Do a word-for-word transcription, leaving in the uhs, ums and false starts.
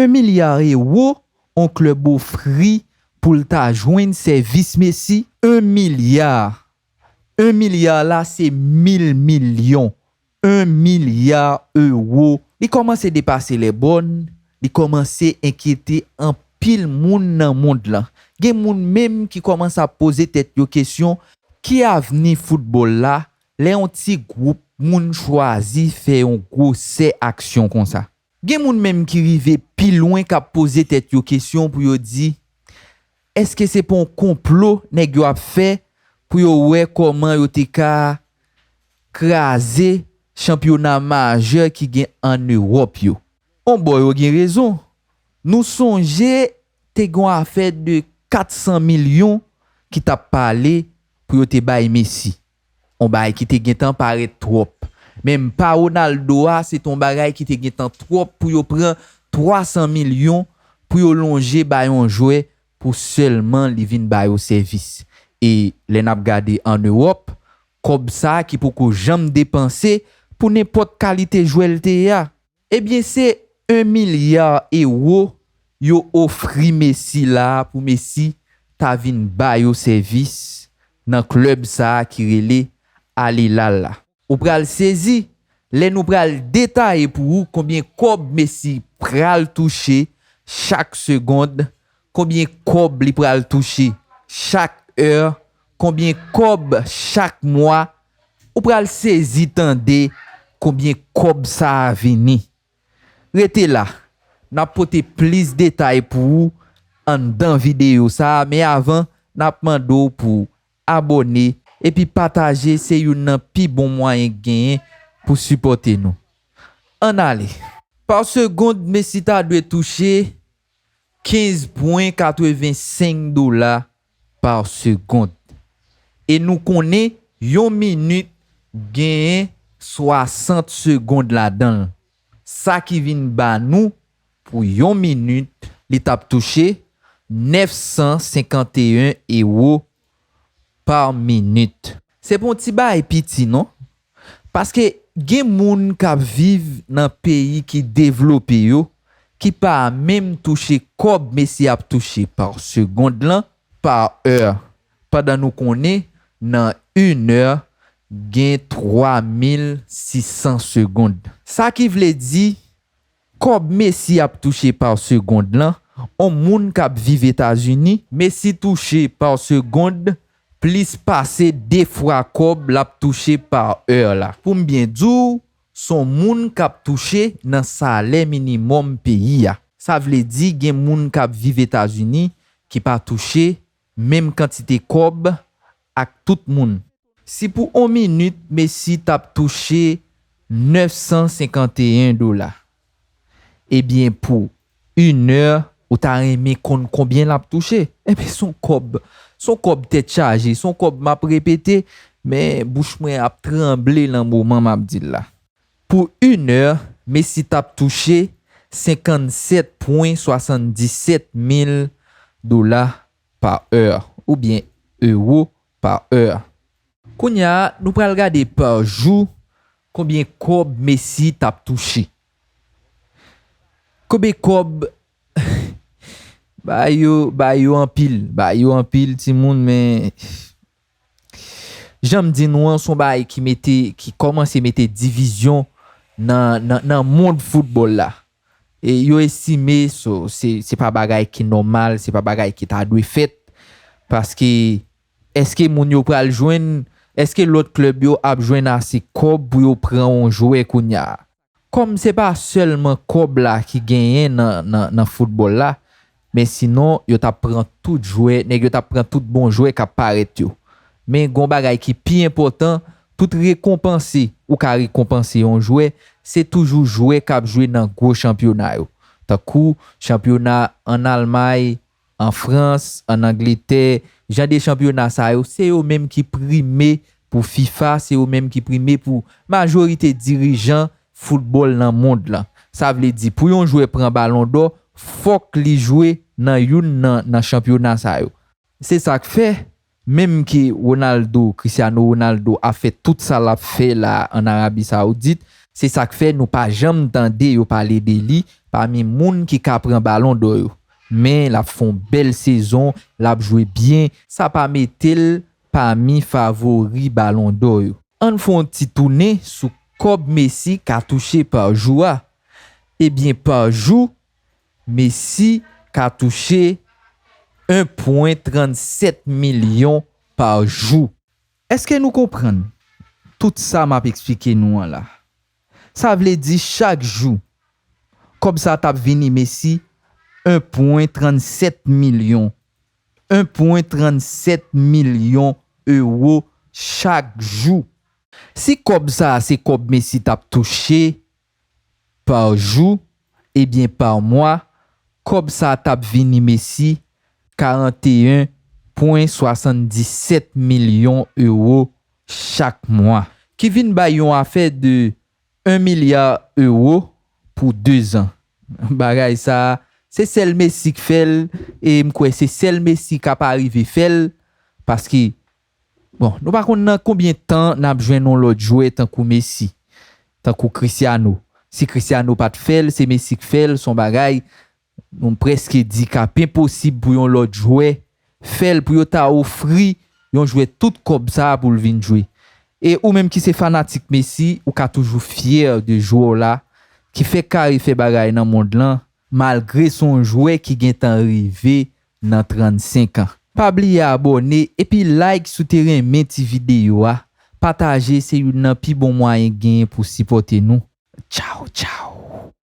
En milya ewo, on klèb ofri pou l ta jwenn sèvis Messi. En milya. En milya la, se mil milyon. En milya ewo. Li kòmanse depase lèbòn, li kòmanse enkyete anpil moun nan mond lan. Gen moun menm ki kòmanse ap poze tèt yo kesyon, ki avni foutbòl la, lè yon ti gwoup moun chwazi fè yon gwosè aksyon konsa? Gen moun menm ki rive pi lwen k ap poze tèt yo kesyon pou yo di, èske se pa yon konplo nèg yo ap fè pou yo wè kòman yo te ka kraze chanpyona majè ki gen ann Ewòp yo? On bò yo gen rezon. Nou sonje te gen yon afè de kat san milyon ki t ap pale pou yo te bay Messi. On bagay ki te gentan parèt twòp. Menm pa Ronaldo a, se te yon bagay ki te gentan twòp pou yo pran twa san milyon pou yo lonje bay yon jwè pou sèlman li vin ba yo sèvis. E lè n ap gade ann Ewòp, kòb sa a ki poko janm depanse pou nenpòt kalite jwè l te ye a. Ebyen, se en milya ewo yo ofri Messi la a pou Messi ta vin ba yo sèvis nan klèb sa a ki rele Al Hilal la. Ou pral sezi lè nou pral detaye pou ou konbyen kòb Messi pral touche chak segond, konbyen kòb li pral touche chak è, konbyen kòb chak mwa. Ou pral sezi tande konbyen kòb sa a vini. Rete la, n ap pote plis detay pou ou anndan videyo sa a, men avan, n ap mande w pou abòne epi pataje, se youn nan pi bon mwayen k genyen pou sipòte nou. Ann ale. Pa segond, Messi ta dwe touche kenz pwen katrevensenk dola pa segond. E nou konnen yon minit genyen swasant segond ladan l. Sa ki vin ba nou, pou yon minit, li t ap touche nèf san senkanteyen ewo pa minit. Se pa yon ti bagay piti, non. Paske gen moun k ap viv nan peyi ki devlope yo, ki pa menm touche kòb Messi ap touche pa segond lan, pa è. Pandan nou konnen, nan en è, gen twa mil sis san segond. Sa ki vle di, kòb Messi ap touche pa segond lan, on moun k ap viv Etazini, Messi touche pa segond plis pase de fwa kòb l ap touche pa è la. Pou m byen di w, s on moun k ap touche nan salè minimòm peyi a. Sa vle di gen moun k ap viv Etazini ki pa touche menm kantite kòb ak tout moun. Si pou on minit Messi t ap touche nèf san senkanteyen dola, ebyen pou en è, ou ta renmen konn konbyen l ap touche? Ebyen, s on kòb, s on kòb tèt chaje, s on kòb m ap repete, men bouch mwen ap tranble nan moman m ap di l la. Pou en è, Messi t ap touche senkannsèt pwen swasanndisèt mil dola pa è, oubyen ewo pa è. Kounye a, nou pral gade pa jou konbyen kòb Messi t ap touche. Konbyen kòb? Ba yo, ba yo anpil, ba yo anpil, timoun, men jan m di nou an, s on bagay ki mete, ki kòmanse mete divizyon nan, nan, nan mond foutbòl la. E yo estime, so, se, se pa bagay ki nòmal, se pa bagay ki ta dwe fèt, paske èske moun yo pral jwenn, èske lòt klèb yo ap jwenn ase kòb pou yo pran yon jwè kounye a? Kòm se pa sèlman kòb la ki genyen nan, nan, nan foutbòl la, men sinon, yo t ap pran tout jwè, nèg yo t ap pran tout bon jwè k ap parèt yo. Men gon bagay ki pi enpòtan, tout rekonpanse ou ka rekonpanse yon jwè, se toujou jwè k ap jwe nan gwo chanpyona yo. Tankou chanpyona ann Almay, an Frans, ann Angletè, jan de chanpyona sa yo, se yo menm ki prime pou fifa, se yo menm ki prime pou majorite dirijan foutbòl nan mond lan. Sa vle di, pou yon jwè pran Balon dò, fòk li jwe nan youn nan, nan chanpyona sa yo. Se sa k fè, menm ke Ronaldo, Cristiano Ronaldo, ap fè tout sa l ap fè la ann Arabi Sawoudit, Se sa k fè nou pa janm tande yo pale de li pami moun ki ka pran Balon dò yo. Men l ap fè yon bèl sezon, l ap jwe byen, sa pa mete l pami favori Balon dò yo. Ann fè yon ti tounen sou kòb Messi ka touche pa jou a. Ebyen, pa jou, Messi ka touche en pwen trannsèt milyon pa jou. Èske nou konprann tout sa m ap eksplike nou an la? Sa vle di chak jou, kòb sa t ap vini Messi en pwen trannsèt milyon. En pwen trannsèt milyon ewo chak jou. Si kòb sa a se kòb Messi t ap touche pa jou, ebyen pa mwa, kòb sa a t ap vini Messi karanteyen pwen swasanndisèt milyon ewo chak mwa, ki vin bay yon afè de en milya ewo pou dezan. Bagay sa a, se sèl Messi k fè l, e m kwè se sèl Messi k ap arive fè l, paske, bon, nou pa konn nan konbyen tan n ap jwenn yon lòt jwè tankou Messi, tankou Cristiano. Si Cristiano pa t fè l, se Messi k fè l, se yon bagay nou prèske di k ap enposib pou yon lòt jwè fè l, pou yo ta ofri yon jwè tout kòb sa a pou l vin jwe. E ou menm ki se fanatik Messi, ou ka toujou fyè de jwè w la ki fèk kare fè bagay nan mond lan, malgre se yon jwè ki gentan rive nan trannsenk an. Pa bliye abòne epi like si w te renmen ti videyo a. Pataje se youn nan pi bon mwayen genyen pou sipòte nou. Tchaw, tchaw.